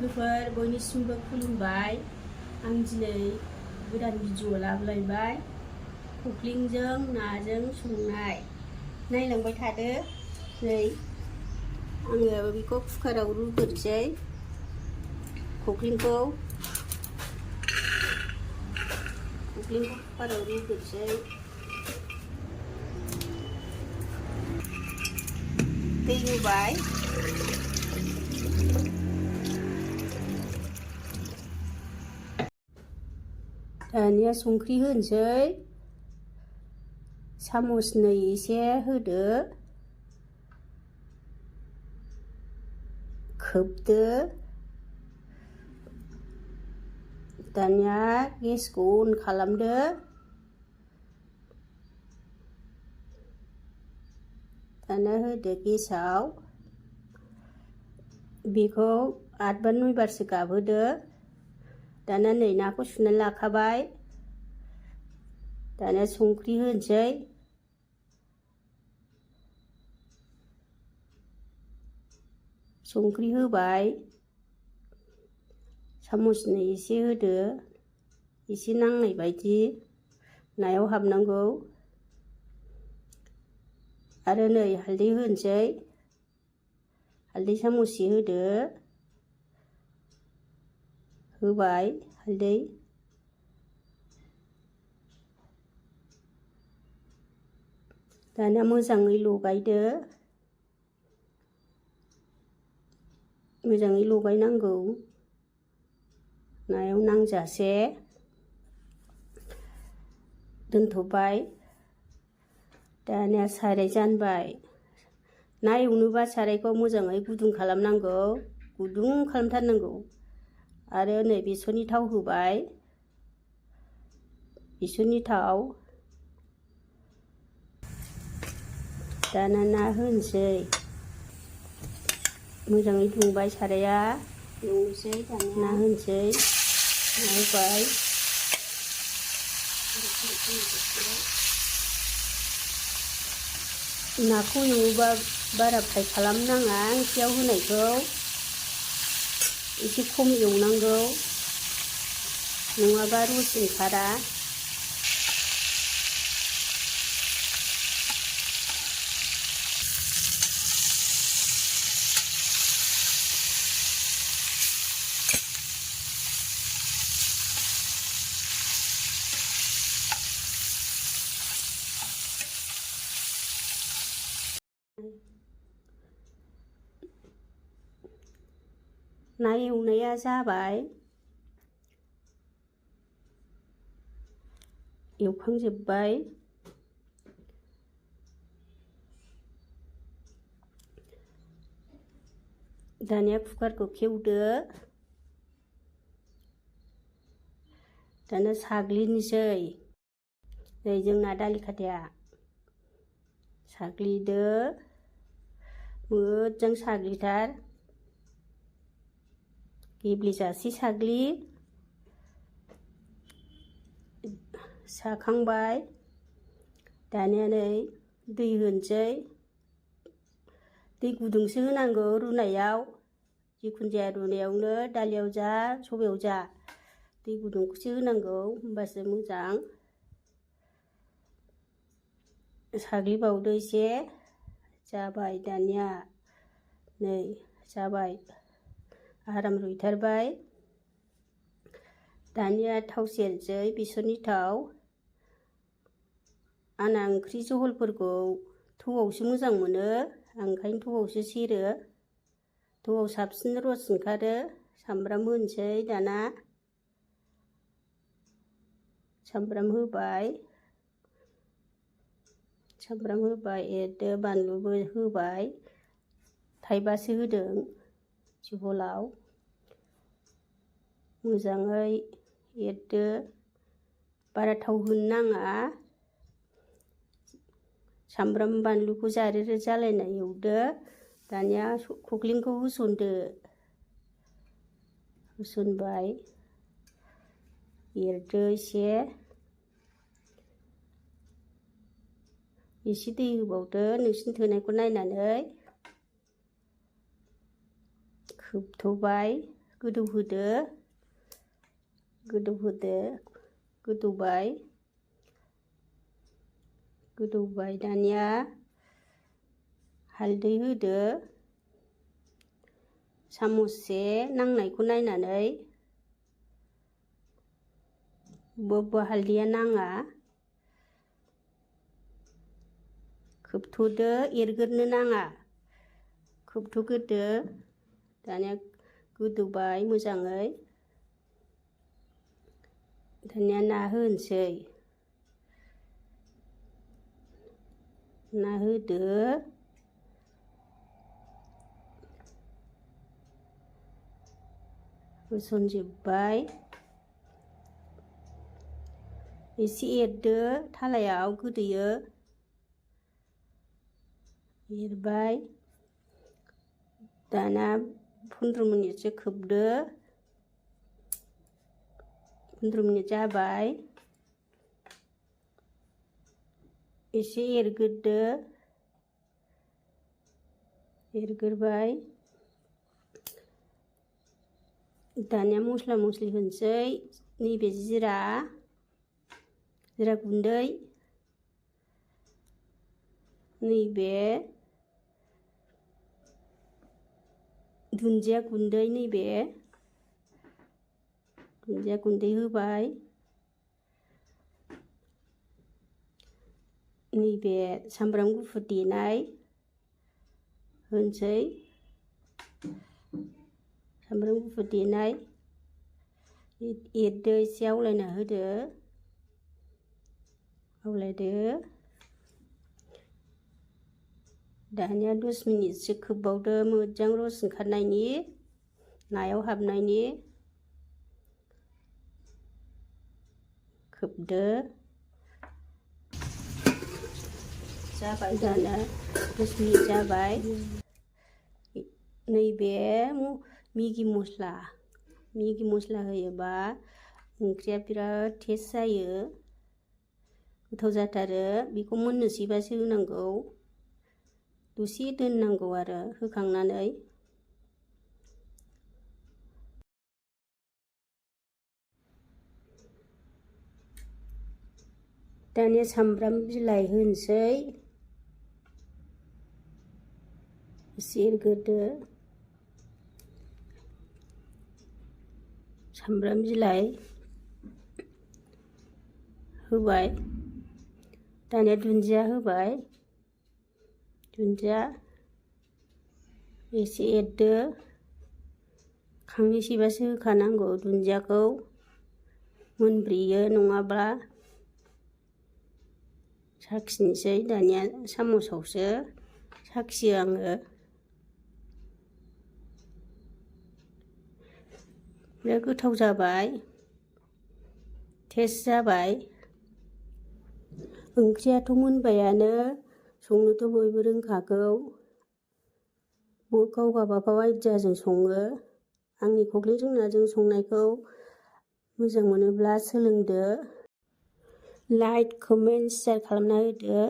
लोगोफोर बयनिसिमबो खुलुमबाय। आं दिनै गोदान भिडिअ लाबोलायबाय खख्लिंजों नाजों संनाय। नायलांबाय थादो। नै आङो बेखौ कुकाराव रुग्रोनोसै। खख्लिंखौ कुकाराव रुग्रोनोसै। दै होबाय। दानिया संख्रि होनोसै। सामसनै एसे होदो, खोबदो। दानिया गेसखौ अन खालामदो। दाना होदो गेसाव। बेखौ 8 बार 9 बारसो गाबहोदो। दाना नै नाखौ सुनानै लाखाबाय। दाना संख्रि होनोसै। संख्रि होबाय। सामसनै एसे होदो, एसे नांनाय बायदि नायाव हाबनांगौ। आरो नै हालदै होनोसै। हालदै सामससे होदो। होबाय हालदै। दाना मोजाङै लगायदो। मोजाङै लगायनांगौ नायाव नांजासे। दोनथ'बाय। दानिया साराय जानबाय। ना एवनोबा सारायखौ मोजाङै गुदुं खालामनांगौ, गुदुं खालामथारनांगौ। आरो नै बेसरनि थाव होबाय। बेसरनि थाव। दाना ना होनोसै। मोजाङै दुंबाय साराया। एवनोसै दानिया ना होनोसै। ना होबाय। नाखौ एवोबा बारा फ्राय खालामनाङा। ओंख्रियाव होनायखौ एसे खम एवनांगौ, नङाबा रस ओंखारा। ना एवनाया जाबाय। एवखांजोब्बाय। दानिया कुकारखौ खेवदो। दाना साग्लिनोसै। नै जोंना दालि खाथाया। साग्लिदो। मोजां साग्लिथार। गेब्लेजासे साग्लि। साखांबाय। दानिया नै दै होनोसै। दै गुदुंसो होनांगौ रुनायाव। जिखुनु जाया रुनायावनो, दालियाव जा सबायाव जा दै गुदुंखौसो होनांगौ, होमबासो मोजां। साग्लिबावदो एसे। जाबाय दानिया। नै जाबाय। आराम रुइथारबाय। दानिया थाव सेरनोसै, बेसरनि थाव। आंना ओंख्रि जहलफोरखौ थौआवसो मोजां मोनो। आं ओंखायनो थौआवसो सेरो। थौआव साबसिन रस ओंखारो। सामब्राम होनोसै दाना। सामब्राम होबाय। सामब्राम होबाय, एरदो। बानलुबो होबाय। थाइबासो होदों जहलाव। मोजाङै एरदो। बारा थाव होनो नाङा। सामब्राम बानलुखौ जारेरे जालायनाय एवदो। दानिया खख्लिंखौ होसनदो। होसनबाय। एरदो एसे। एसे दै होबावदो नोंसिनि थोनायखौ नायनानै। खोबथ'बाय। गोदौहोदो गोदौबाय दानिया हालदै होदो सामससे नांनायखौ नायनानै बबेबा हालदैया नाङा खोबथ'दो एरगोरनो नाङा खोबथ'ग्रोदो दानिया गोदौबाय मोजाङै दानिया ना होनोसै ना होदो होसनजोब्बाय एसे एरदो थालायाव गोदोयो एरबाय दाना 15 मिनिटसो खोबदो 15 मिनिट जाबाय एसे एरगोरबाय दानिया मस्ला मस्लि होनोसै नैबे जिरा गुन्दै नैबे दुन्दिया गुन्दै दुन्दिया गुन्दै होबाय नैबे सामब्राम गुफुर देनाय होनोसै सामब्राम गुफुर देनाय एरदो एसे आवलायना होदो आवलायदो दानिया 10 मिनिटसो खोबबावदो मोजां रस ओंखारनायनि नायाव हाबनायनि खोबदो जाबाय दाना 10 मिनिट जाबाय नैबे मेगि मस्ला होयोबा ओंख्रिया बिराद टेस्ट जायो गोथाव जाथारो बेखौ मोननोसैबासो होनांगौ दसे दोननांगौ आरो होखांनानै दानिया सामब्राम बिलाइ होनोसै एसे एरग्रोदो सामब्राम बिलाइ होबाय दानिया दुन्दिया होबाय दुन्दिया एसे एरदो खांनोसैबासो होखानांगौ दुन्दियाखौ मोनब्रेयो नङाब्ला साखिनोसै दानिया सामसआवसो साखियो आङो बिराद गोथाव जाबाय टेस्ट जाबाय ओंख्रियाथ' मोनबायानो संनोथ' बयबो रोंखागौ गाव गावबागाव आइडियाजों सङो आंनि खख्लिं जोंनाजों संनायखौ मोजां मोनोब्ला सोलोंदो लाइक कमेन्ट शेयार खालामना होदो